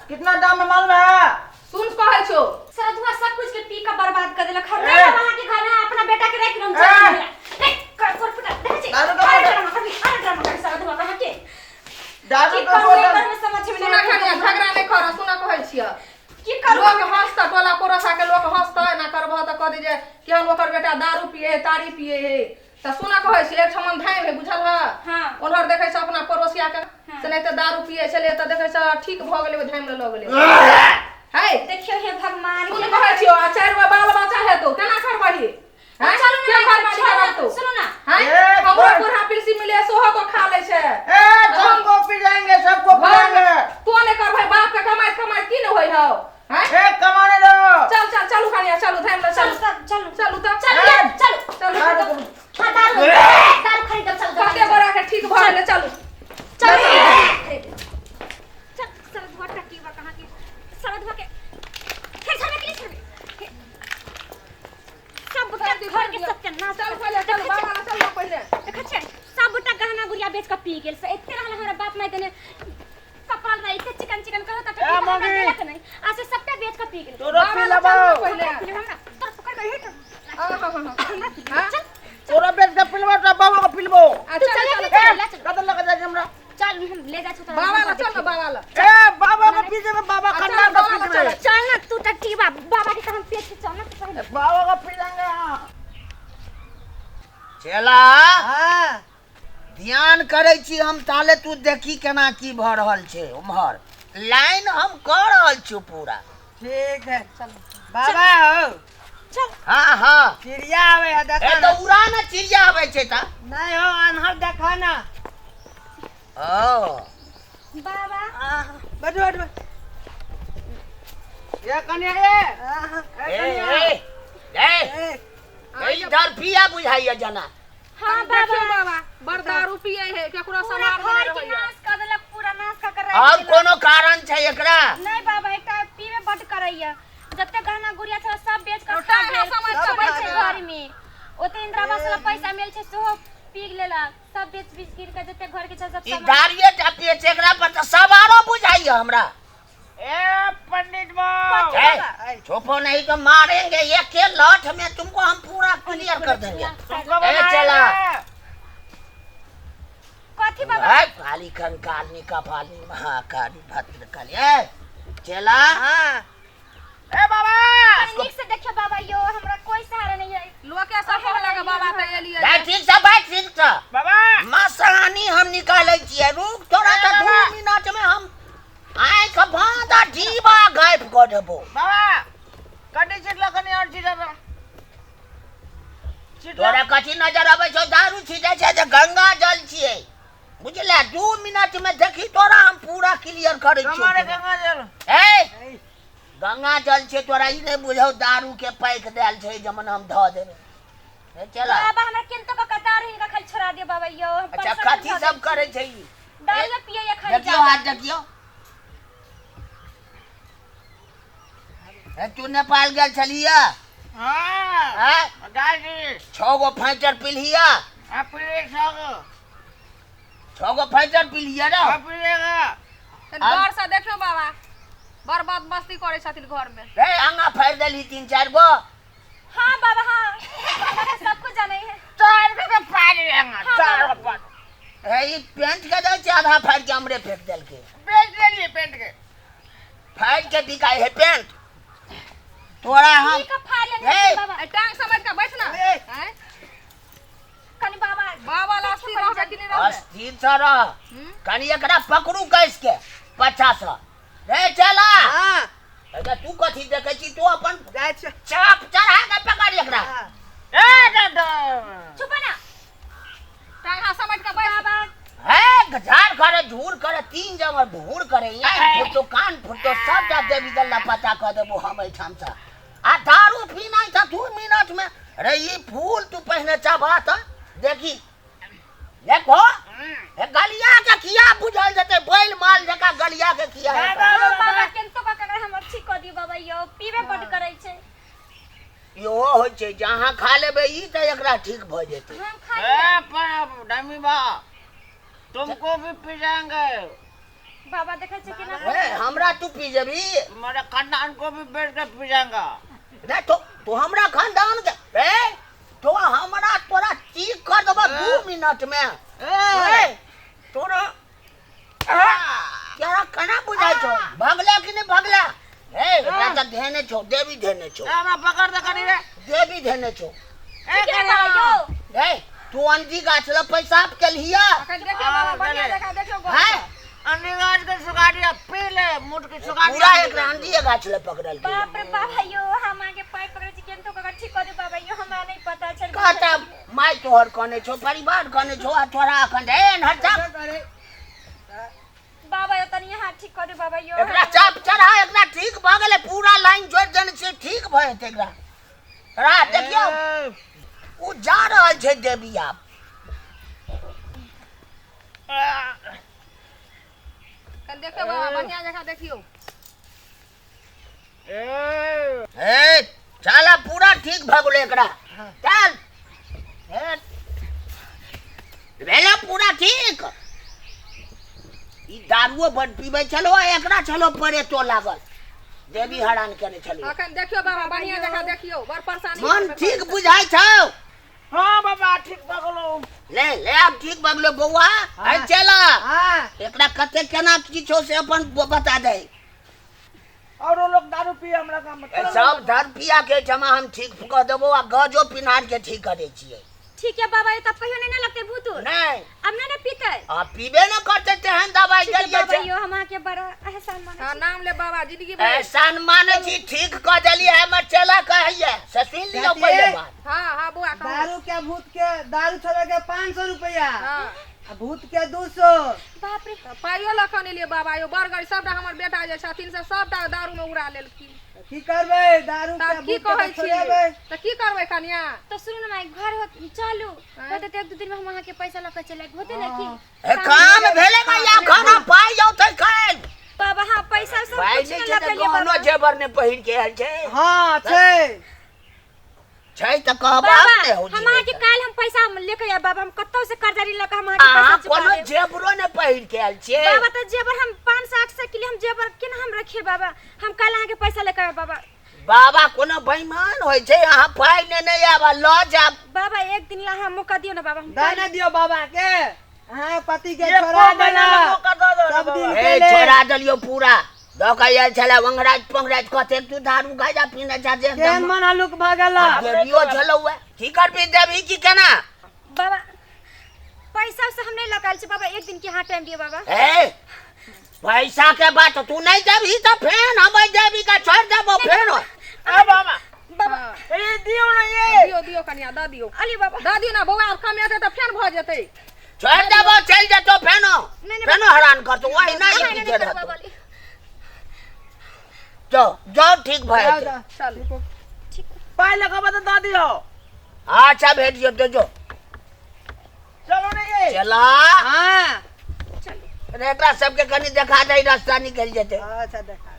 कितना दाम है मालूम है? सुन कहै छौ। सरधुआ सब कुछ के पी के बर्बाद कर देलक। हम ए! नहीं अहाँ के घर में अपना बेटा के राखि हम ए! चल गेला। ए, कर कर पुटा देखै छी। दारू के अरे बोतल। ड्रामा करबी, अरे ड्रामा करबी सरधुआ कहाँ के। दारू की के करू नहीं बोतल। करू में समझ में सुना नहीं कनिया, आबै। झगड़ा नहीं कर, सुना कहै छियै। की करू? लोक हंसता, टोला पड़ोसा के लोक हंसता, एना करबह तऽ कह दे जे केहन ओकर बेटा दारू पिए है, तारी पिए है। तऽ सुना कहै छी, एक ठमन धाइम है, बुझल है? हाँ। ओन्हर देखै छ अपना पड़ोसिया के, हाँ। से नहि तऽ दारू पिए छलै, तऽ देखै छ ठीक भऽ गेलै, ओहि धाइम लऽ लऽ गेलै। है? देखियौ हे भगवान। सुन कहै छियौ, आ 4 गो बाल बच्चा हेतौ, केना करबही? हैं? चलू ना, के घरवाली छोड़ू, करतौ? सुनू ना। हैं? ए, हमरो कोन? बूढ़ा पिलसी मिले सोहो तो खा लै छै। ए, सबको पिलाएंगे, सबको पिलाएंगे। तो नहि करबै, बाप के कमाइत कमाइत की नहि होइ हौ? हैं? ए, कमाने दो। चल चल चलू कनिया, चलू धाइम लऽ चलू। चलू चलू। चलू तऽ। चलू ए! यार, चलू। चलू। दारू के हाँ, दारू दारू खरीदब, चलू कते दोकान। गोरा के ठीक भऽ गेलै, चलू। चलू खरीद। चल सरधुआ टकीवा कहाँ के सरधुआ के फिर छोड़बे कि नहीं छोड़बे? सब गोटा घर के सत्यानाश। चल पहिले, चल बाबा लग चल पहिले। देखै छियै, सबटा गहना गुड़िया बेच कऽ पी गेल। से एते रहल हमरा बाप माय देने कपड़ा लत्ता, एते चिकन चिकन कहो तऽ ए, मम्मी। देलक नहि, आ से सबटा बेच कऽ पी गेल। तोरो बाबा लग पिलाबो। चल पहिले। हमरा तोरा पकड़ के हेट। हाँ हाँ हाँ हमरा पी हाँ? चल। तोरो बेच के पिलबो तो बाबा के पिलबो। आ तू चल चल चल। चल ले चल। कतऽ लऽ के जाइ छै हमरा? चल, हम ले जाइ छौ तोरा। बाबा लग चल ने, बाबा लग। ए, बाबा के पी देबै, बाबा अच्छा, कन्ना के बाबा पी लग देबै। चल। चल ना तू टट्टी बाबा के तऽ हम पेट के चल ना तू पहिले। बाबा के पिलाएंगे। हाँ। चेला। हाँ। ध्यान करै छी हम, ताले तू देखी केना की भऽ रहल छै। उम्हर लाइन हम कऽ रहल छी पूरा। ठीक है, बाबा हो। चल। हाँ हाँ। चिड़िया आवे है, ए देखा तऽ ना। उड़ा ने, चिड़िया आबै छै तऽ। नहीं हो, अनहर देखा ना। ओ बाबा। बैठो बैठो। ये कन्या, ए ए ए कन्या। ए ए ए, ए, इधर पिया बुझाइया जना। हाँ देखियौ बाबा। बाबा, बड़ दारू पिए है, केकरो पूरा समार घर नहि के रहैया। नाश कर देलक, पूरा नाश कर कर और राखि देलक। कोनो कारण छै एकरा? नहीं बाबा, एकटा पीबे बड करैया, जते गहना गुड़िया छल सब बेच कर खा टांगा गेल। समझ सब के छै बैठ घर में, ओते इंदिरा आवास वाला पैसा मिल छै सेहो पी लेलक, सब बेच बेच गिर के जते घर के छल सब ई सामान। दारिये टा पिए छै एकरा पर तऽ सब आरो बुझाइया हमरा। ए पंडित बाबू। ए, छुपो नहीं तो मारेंगे, एक के लठ में तुमको हम पूरा क्लियर कर देंगे। तुमको ए, बनाएंगे। चला। कथी बाबा? ए, काली कंकाली कपाली महाकाली भद्रकाली। ए चला। हाँ। ए बाबा। कनी नीक से देखियो बाबा यो, हमरा कोई सहारा नहीं है। लोके सब कहलक बाबा तऽ एलियै। जा, ठीक से बैठ, ठीक से। बाबा। मसानी हम निकालै छियै, रुक थोड़ा। तऽ 2 मिनट में हम आँखि बाँधा डीबा गायब कऽ देबो। बाबा, कटी छिटला, कनी और छिटला छिटला। तोरा कथी नजर अबै छौ? दारू छिटै छै जे गंगा जल छियै, बुझले? 2 मिनट में देखी तोरा हम पूरा क्लियर करै हमारे छियौ। गंगा जल। ए, गंगा जल छै, तोरा ई नहि बुझौ दारू के पैक देल छै जमन हम धऽ देबै। ए, चला। बाबा, हमरा केन तो का दारू हिनका खाली छोड़ा दियो बाबा यो, हम अच्छा, परेशान कथी भऽ सब गेल करै छी। छै ई? दारू पिए या खाली देखियौ जादा। हाथ देखियौ। ए, तू नेपाल गेल छलियै? हाँ। हैं? दादी। 6 गो फाइटर पिलहिया? आप पीले सौ। 6 गो फाइटर पिलहिया रे? आप पीलेगा। तनि गौर से देखियौ बाबा, बड़ बदमस्ती करै छथिन घर में। रे, आंगा फाड़ि देलही 3-4 गो? हाँ बाबा, हाँ बाबा के सब कुछ जानै है। चार के तो पानी लेंगे, चार को पानी। ए, ई पेंट के दै छै, आधा फाड़ि के हमरे फेंक देलकै। बेच देलिए पेंट के। फाड़ि के बिकाइ है पेंट तोरा हम। की का फाड़ लेने ए! छै बाबा? ए, टांग समझ के बैठ ना। ए! हैं? कनी बाबा। बाबा ला अस्थिर रहबै कि नहि रहबै? अस्थिर से रह। कनि एकरा पकड़ू कस के पछा से। रे चला। हाँ। अच्छा, तू कथी देखै छी? तू अपन जाइ छी। चाप चढ़ा के पकड़ एकरा। हाँ। ए दादा। चुप ना। टांग हाथ समझ के बैठ। बाबा। है झाड़ करे, झूर करे, 3 जगह भूर करे, आँखि फुटतो, कान फुटतो, सबटा देवी गल्ला पता कऽ देबो हम एहिठाम से। आ दारू पीनाइ तऽ 2 मिनट में। रे, ई फूल तू पहिने चबा तऽ देखी, देखो हे गलिया के किया बुझल जेतै, बैल माल जकाँ गलिया के किया हेतै? दादा। हाँ बाबा, केन तो का कर हमर ठीक कऽ दियो बाबा यो, पीबे बड करै छै। इहो होइ छै जे अहाँ खा लेबै ई तऽ एकरा ठीक भऽ जेतै। हम खा ए पर डमी बा, तुमको भी पिलाएंगे। बाबा देखै छै केना ए हमरा तू पी जेबी? तुम्हारे खानदान को भी बेच के पी जाएंगा। रे तो तू हमरा खानदान के ए तो हमरा तोरा चीक कर देबो 2 मिनट में। ए तोरा तोरा केना बुझाइ छौ? भगला कि नहि भगला? ए एकरा तऽ धेने छौ, देवी धेने छौ। हमरा पकड़ दे कनी रे। देवी धेने छौ। ए केना बाबा यौ? ए तू अंजी गाछ लग पैसाब केलहिया? अखन देखियौ बाबा, बढ़िया जकाँ देखियौ गौर हैं? सँ। अंडी गाछ के सुखा दिया, पी ले मुठ के सुखा दिया। पूरा एकरा अंजिए गाछ लग पकड़ल गेल। बाप रे बाबा यौ, हम अहाँके पाइ पकड़ै छी केन तो ककर ठीक कऽ दे बाबा यौ, हमरा नहि पता छल। कहता माय तोहर कहने छौ, परिवार कहने छौ, आ तोरा अखन ए हट जा। बाबा यौ तनी अहाँ ठीक कऽ दे बाबा यौ। एकरा चाप चढ़ा, एकरा ठीक भऽ गेलै, पूरा लाइन जोड़ि देने छियै, ठीक भऽ जेतै एकरा। रा देखियौ ओ जा रहल छै देवी आब। कनि देखियौ बाबा, बढ़िया जकाँ देखियौ। ए चल आब पूरा ठीक भऽ गेलै एकरा, चल। ए भेलै पूरा ठीक। ई दारुओ बड पीबै छलो, एकरा छलो परेतो लागल, देवी हरान केने छलै। अखन देखियौ बाबा, बढ़िया जकाँ देखियौ, बड़ परेशानी। मन ठीक बुझाइ छौ? हाँ बाबा ठीक भऽ गेलौ। ले ले आब ठीक भऽ गेलौ बौआ। आइ चल। हाँ। एकरा कते केना की छौ से अपन बता दे। औरो लोग दारू पिए हमरा गाम में। सब दारू पिया के जमा हम ठीक कऽ देबो, आ गजो पिनार के ठीक करै छियै। ठीक है बाबा, ये तब कहियो नहीं ना लगते भूत उत। नहीं। अब नहीं ना पीते। आ पीबे ना करते तेहन दवाई ठीक है देलियै बाबा छै। यो, हम अहाँके बड़ा एहसान मानै हाँ, छी। नाम ले बाबा जिंदगी भर। एहसान मानै छी, ठीक कऽ देलियै, हमर चेला कहैया से सुनि लियौ चाची। पहिले बात। हाँ हाँ बौआ कहू। दारू के भूत के दारू छोड़े के 500 रुपया, हाँ। आ भूत के 200। बाप रे। तऽ पाइयो लऽ कऽ एलियै बाबा यो, बड़ गरीब सबटा हमर बेटा जे छथिन से सबटा दारू में उड़ा लेलखिन। की करबै दारू के तब की भूत के कहै तऽ छियै? छोड़ेबै। तऽ की करबै कनिया? तो सुनू ना माय, घर हो चलू होते तऽ 1-2 दिन में हम अहाँके पैसा लऽ कऽ चलि आयब, होते ने की? ए काम भेलै मैया, खाना पाइ औतै काल्हि। बाबा हाँ पैसा सब पाइ कुछ नहि ने छै लऽ तऽ कऽ एलियै गहनो बाबा। जेबर नहि पहिर के आयल छै। हाँ छै। छै तऽ कहबाक बाबा नहि हो। हम अहाँके काल्हि हम पैसा लेके आयब बाबा, हम कतौ से कर्जा ऋण लऽ कऽ हम अहाँके अहाँ पैसा चुका कोनो देब। जेबरो नहि पहिर के आयल छियै। बाबा तऽ जेबर हम 500-800 के लिए हम जेबर केना हम रखिए बाबा, हम काल्हि अहाँके पैसा लेके आयब बाबा। बाबा कोनो बेईमान होइ छै, अहाँ पाइ नेने आयब आ लऽ जायब। बाबा एक दिन ला अहाँ मौका दियौ ना बाबा, हम दऽ ने दियौ बाबा के, अहाँ पति के एको छोड़ा महीना देला ला मौका दऽ दो सब बाबा। दिन ए के लेल। छोड़ा देलियौ पूरा दऽ के आयल छलै अंगराज पंगराज, कतेक तू दारू गाजा पीने छा जे केहन एकदम मन हल्लुक भऽ गेल। देवियो छलौ हे, की करबी देवी की केना? बाबा पैसा से हम नहीं लऽ कऽ आयल छी बाबा, एक दिन के अहाँ टाइम दियौ बाबा। ए पैसा के बात तू नहीं देबही तऽ फेन हम देवी के छोड़ि देबो फेन। ए बाबा बाबा ए दियौ ना ये। दियौ दियौ कनिया, दऽ दियौ। अली बाबा दऽ दियौ ना बौआ, आब कमेतै तऽ फेन भऽ जेतै। छोड़ि देबो चलि जेतौ फेनो, नहीं, नहीं, फेनो हरान करतौ, वही अहाँ नहि एना नहि पीछे करू रहतौ। बाबा, अली। जाओ जाओ ठीक भऽ जाउ, जेतै। जाउ। चल ठीक। पाइ लगेबै तऽ दऽ दियौ। अच्छा भेट जेतौ जो। चलो ने ये। चला। हाँ। चलू अरे एकरा सबके कनि देखा दे, रास्ता निकलि जेतै। अच्छा देखा।